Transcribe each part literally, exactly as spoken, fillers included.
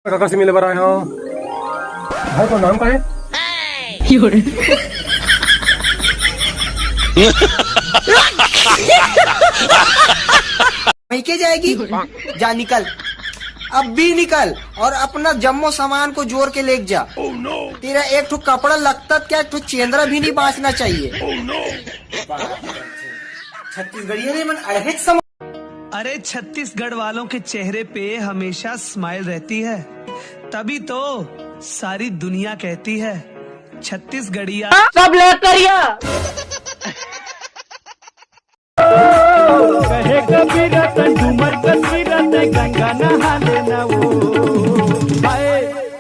काका से मिले बर आए हो। भाई, तो नाम का है? वहीं के जाएगी। जा निकल, अब भी निकल और अपना जम्मो सामान को जोर के लेके जा। तेरा एक ठो कपड़ा लगता क्या, एक ठो चेंदरा भी नहीं बांचना चाहिए। छत्तीसगढ़िया ने मन अड़हेक समझ। अरे, छत्तीसगढ़ वालों के चेहरे पे हमेशा स्माइल रहती है, तभी तो सारी दुनिया कहती है छत्तीसगढ़िया। सब लेकर या। कहे कबीरा तन झूमर कसीरा तै गंगा नहा लेना वो। हाय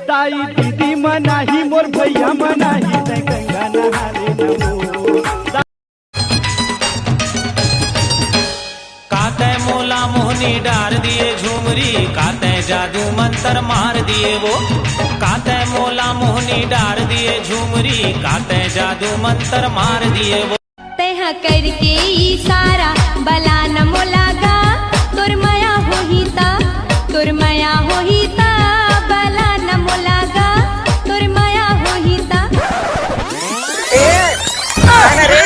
दाई दीदी मनाही मोर भैया मनाही तै गंगा नहा लेना वो। काते मोला मोहनी डार दिए झुमरी, काते जादू मंतर मार दिए वो। काते मोला मोहनी डार दिए झुमरी, काते जादू मंतर मार दिए वो। तैहा करके इशारा बला न मोला गा, तोर मया होही ता, तोर मया होही ता, बला न मोला गा, तोर मया होही ता। ए, आना रे।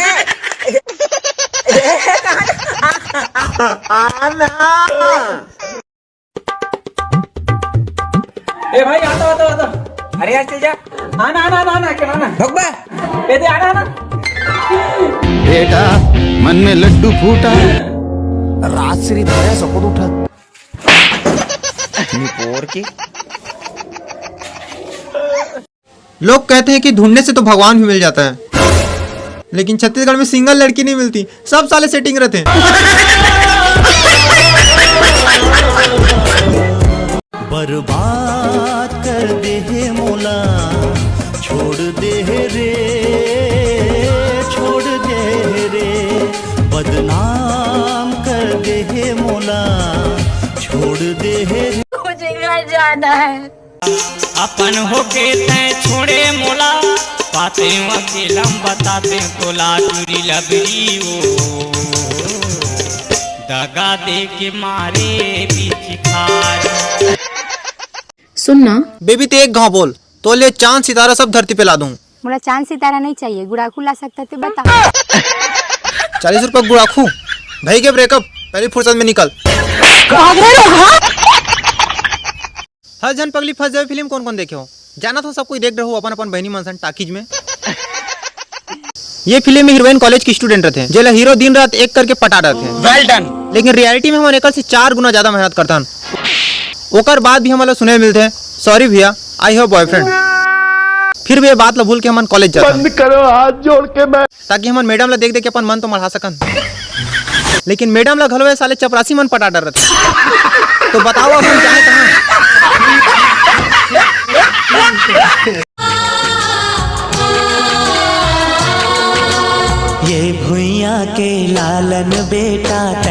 ए, आना। ए भाई, आता, आता, आता। अरे यार, चल जा। आना, आना, आना, आना, क्या आना? भगवा। ए दे, आना, आना। बेटा, मन में लड्डू फूटा, राजश्री धरे सपत उठा। निपोर की। लोग कहते हैं कि ढूंढने से तो भगवान भी मिल जाता है, लेकिन छत्तीसगढ़ में सिंगल लड़की नहीं मिलती, सब साले सेटिंग रहते हैं। बर्बाद कर दे हे मोला, छोड़ दे हे रे, छोड़ दे हे रे, बदनाम कर दे हे मोला, छोड़ दे हे रे। मुझे घर जाना है। अपन होके तै छोड़े मोला, पाते अकेलम बताते तोला चूरी लबरी ओ, दगा दे के मारे बीच खार। सुन ना। बेबी, ते एक घाव बोल, तो ले चांद सितारा सब धरती पे ला दूं। मोला चांद सितारा नहीं चाहिए, गुड़ाखू ला सकता ते बता। चालीस रुपए गुड़ाखू, भाई के ब्रेकअप, पहली फुर्सत में निकल। भाग रहे लोग, हाँ? हर झन पगली फंस जावे फिल्म कोन कोन देखे हो? जानत हो सब कोई देख रहे हो अपन अपन बहनी मन सन टाकीज में। ये फिल्म में हीरोइन कॉलेज की स्टूडेंट रहते हैं, जेला हीरो दिन रात एक करके पटा रहते हैं। Well done। लेकिन रियलिटी में हमन एकर से चार गुना ज्यादा मेहनत करथन, ओकर बाद भी हमन ला सुने मिलते हैं, "Sorry भैया, I have boyfriend।" फिर भी ये बात ला भूल के हमन कॉलेज जाथन। बंद करो, हाथ जोड़ के मैं ताकि हमन मैडम ला देख देख के अपन मन तो मढ़ा सकन। लेकिन मैडम ला घलो ये साले चपरासी मन पटा डरत हे। तो बताओ अब हम जाए कहाँ? ये भुइयां के लालन बेटा